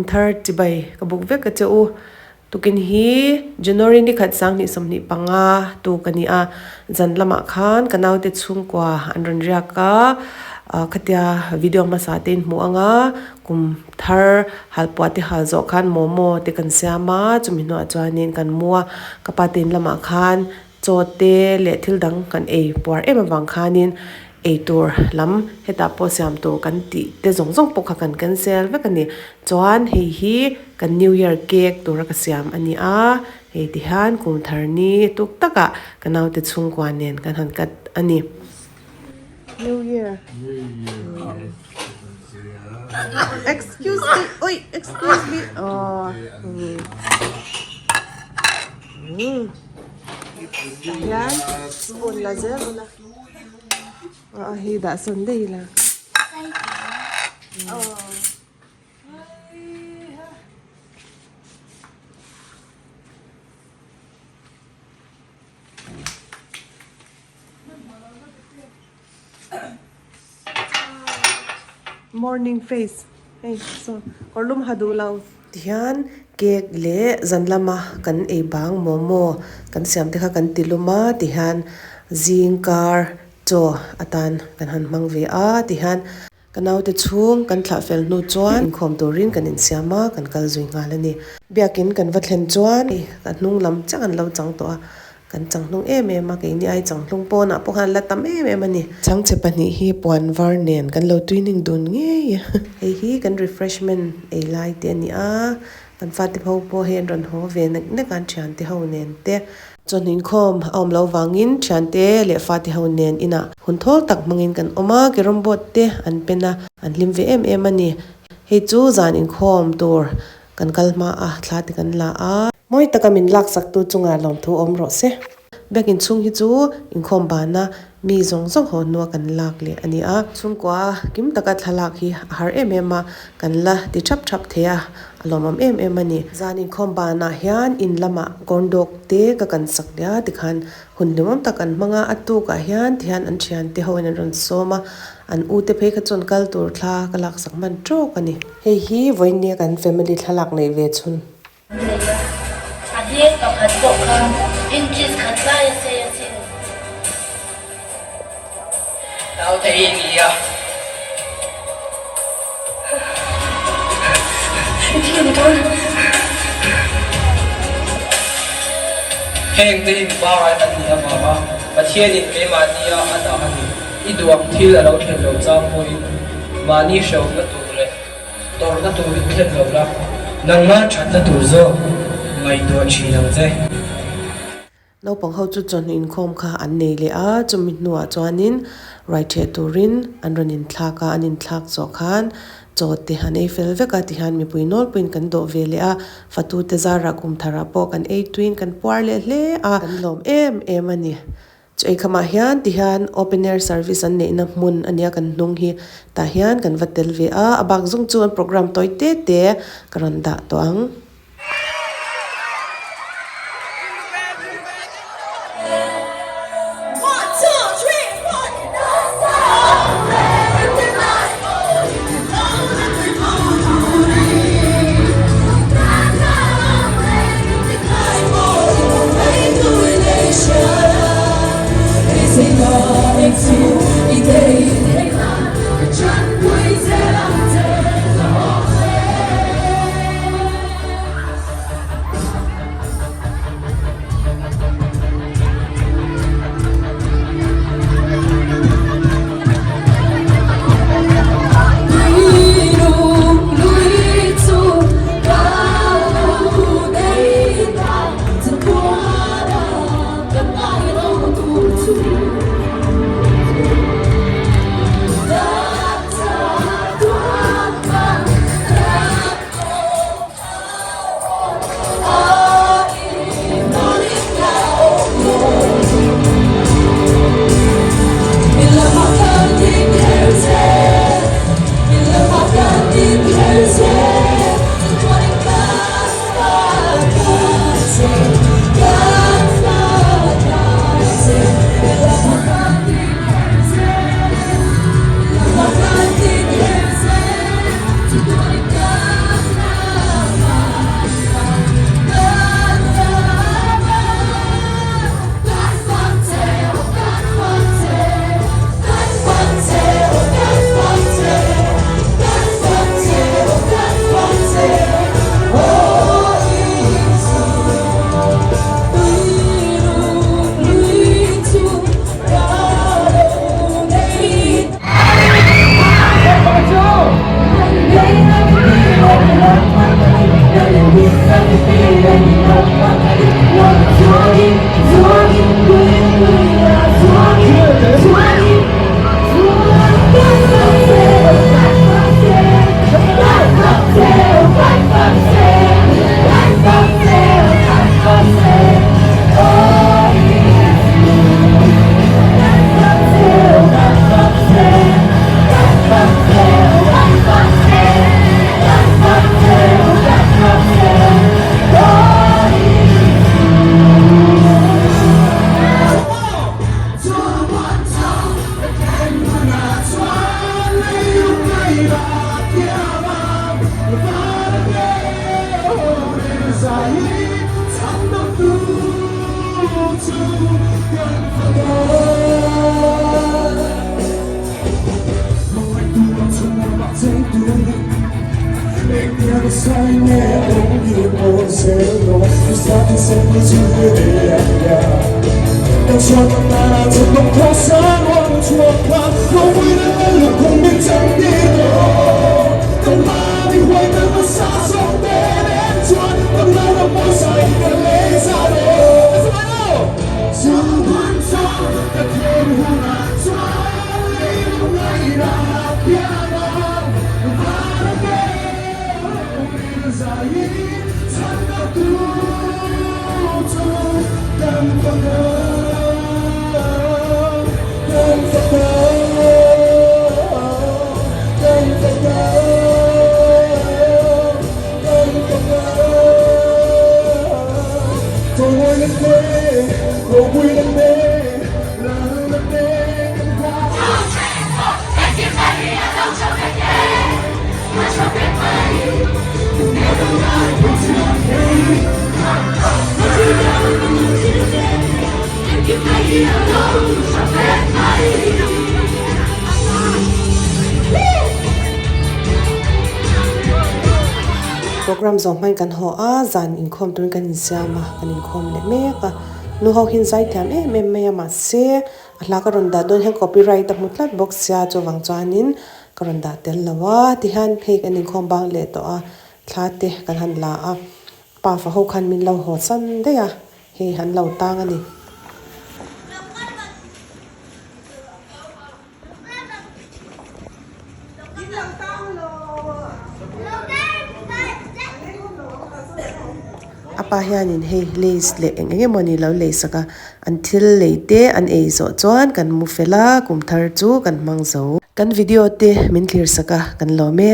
Kum thar chibai ka buk vek a che u. Tukin hi January ni khat 2025 tuk a ni a, zan lamah khan ka naute chhungkua an rawn riak a, khatia video hmasa te in hmuh ang a, kum thar halpuah te hal zawh khan momo te kan siam a, chumi hnuah chuanin kan mu a, ka pa te in lamah khan Chaw te leh thil dang kan ei puar em avang khanin ei tur lam hetah pawh siam tur kan tih te zawng zawng pawh kha kan cancel vek a ni. Chuan hei hi kan new year cake tura ka siam a ni a, hei ti hian kum thar ni tuk takah ka naute chhungkua nen kan han cut a ni. New year. Excuse me, oi, excuse me. Oh. Hian spoon la zel ula a hei dah sawn daih ila Morning face hei saw kawr lum ha duh lo. Tihian cake leh zan lama kan ei bang momo kan siam te kha kan ti lum a tihian zing kar chaw atan kan han hmang ve a tihian ka naute chhung kan thlah fel hnu chuan inkhawm turin kan insiam a kan kal zui nghal a ni. Biakin kan va thlen chuan ka hnung lam chiah kan lo chang tawh a. Kan changhlung em em a, keini ai changhlung pawnah pawh khan la tam em em a ni. Chhangchhe pahnih hi puan var nen kan lo tuining dun ngei a. Hei hi kan refreshment ei lai te a ni a, kan fate ho pawh hei an rawn haw ve nek nek a, an thiante ho nen te. Chawhnu inkhawm a awm loh vangin thiante leh fate ho nen inah hun thawl tak hmangin kan awm a, carrom board te an pen a, an hlim ve em em a ni. Hei chu zan inkhawm tur kan kal hma a, thla te kan la a. Mawi taka min laksak tu chungah lawmthu awm rawh se. Biakin chhung hi chu inkhawm bana mi zawng zawng haw hnua kan lak leh a ni a. Chhungkua kim taka thlalak hi a har em em a, kan la ti thap thap thei a, a lawmawm em em a ni. Zan inkhawm banah hian in lamah corn dog te ka kan sak leh a, tikhan hun hlimawm tak an hmang a, a tukah hian tihian an thiante ho in an rawn sawm a, an u te phei kha chuan kal tur thla ka laksak hman tawk a ni. Hei hi vawinia kan family thlalak neih ve chhun. A hneng pakhat pawh kha inches khat lai a sei asin. Naute hi ni a. Heng te hi mi pangai an nih avanga Pathianin keimahnia a dah a ni. I duang thil a lo thlen lo chang pawhin mahni hrehawmna tur leh Tawrhna tur in thlen lo la, nangmah thatna tur zawk ngaihtuah thin ang che. Naupang ho chu chawhnu inkhawm kha an nei leh a, chumi hnuah chuanin ruai theh turin an rawn inthlak a, an inthlak zawh khan chaw te an ei fel vek a tihian mipui nawlpuiin kan dawh ve leh a, fatute zarah kum tharah pawh kan ei tuiin kan puar leh hle a, kan lawm em em a ni. Chu eikhamah hian ti hian open air service an neihna hmun a nia kan hnung hi tah hian kan va tel ve a, a bak zawng chu an program tawi te te ka rawn dah tawh ang. Program zawng hmain kan haw a, zan inkhawm turin kan insiam a, kan inkhawm leh mek a. Nu ho hian zai thiam em em mai a mahse a hla ka rawn dah dawn hian copyright a hmu tlat bawk sia chuvang chuanin ka rawn dah tel lo a tihian hei kan inkhawm bang leh tawh a thla te kan han la a pa fa ho khan min lo haw san daih a hei an lo tang a ni. A pa hianin hei lays leh eng eng emawni lo lei sak a an thil lei te an ei zawh chuan kan mu fel a kum thar chu kan hmang zo. Kan video te min thlir sak a kan lawm e.